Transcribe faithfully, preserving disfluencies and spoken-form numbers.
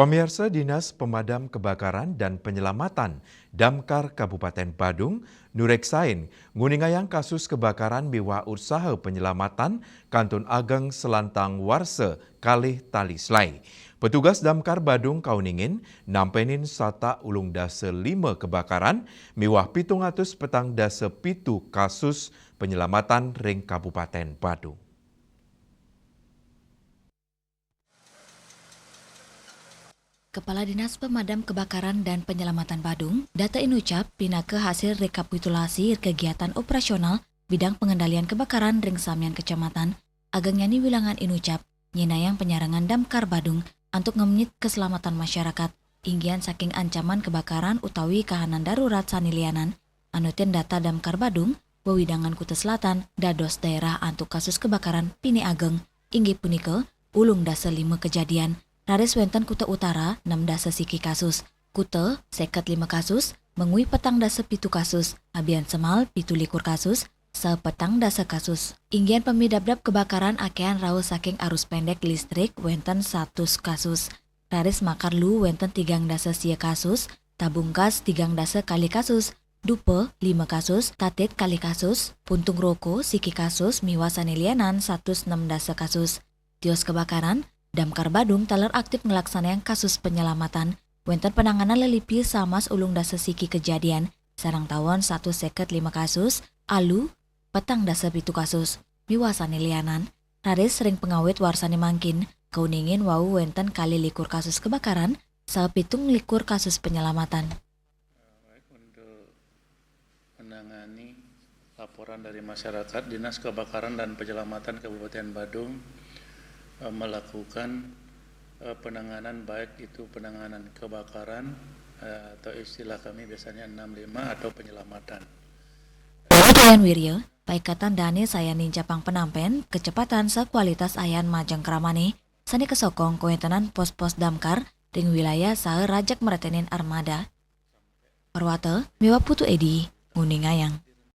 Pamiarsa, Dinas Pemadam Kebakaran dan Penyelamatan Damkar Kabupaten Badung nureksain nguningayang kasus kebakaran miwah usaha penyelamatan kantun ageng selantang warsa kalih tali selai. Petugas Damkar Badung kauningin nampenin satak ulung dasa lima kebakaran miwah pitung atus petang dasa pitu kasus penyelamatan ring Kabupaten Badung. Kepala Dinas Pemadam Kebakaran dan Penyelamatan Badung, data inucap pinaka hasil rekapitulasi kegiatan operasional bidang pengendalian kebakaran ring samian kecamatan, ageng nyani wilangan inucap nyinayang penyarengan Damkar Badung antuk ngemnyit keselamatan masyarakat, inggian saking ancaman kebakaran utawi kahanan darurat sane lianan. Anutin data Damkar Badung, wewidangan Kuta Selatan dados daerah antuk kasus kebakaran pinih ageng, inggih punika ulung dasa lima kejadian, raris wenten Kuta Utara enam dasa siki kasus, Kuta seket lima kasus, Mengwi petang dasa pitu kasus, Abiansemal pitu likur kasus, saha petang dasa kasus. Inggian pamidabdab kebakaran akehan rauh saking arus pendek listrik wenten satus kasus. Raris Makar Lu wenten tigang dasa sia kasus, Tabungkas tigang dasa kalih kasus, Dupa lima kasus, Tatit kalih kasus, Puntung Roko siki kasus miwah sane lianan satus enam dasa kasus. Tios kebakaran, Damkar Badung taler aktif nglaksanayang kasus penyelamatan. Wenten penanganan lelipi samas ulung dasa siki kejadian, sareng tawon satus seket lima kasus, Alu petang dasa pitu kasus, miwah sane lianan. Raris ring pangawit warsane mangkin, kauningin wau wenten kalih likur kasus kebakaran, saha pitung likur kasus penyelamatan. Baik, untuk menangani laporan dari masyarakat, Dinas Kebakaran dan Penyelamatan Kabupaten Badung, eh, melakukan, eh, penanganan, baik itu penanganan kebakaran, eh, atau istilah kami biasanya enam lima atau penyelamatan. Wayan Wirya, Paikatan Dane sayan nincapang penampen, kecepatan saha kualitas ayan majeng kramane, sane kasokong kawentenan pos-pos damkar ring wilayah saha rajeg mretenin armada. Parwata miwah Putu Edi nguningayang.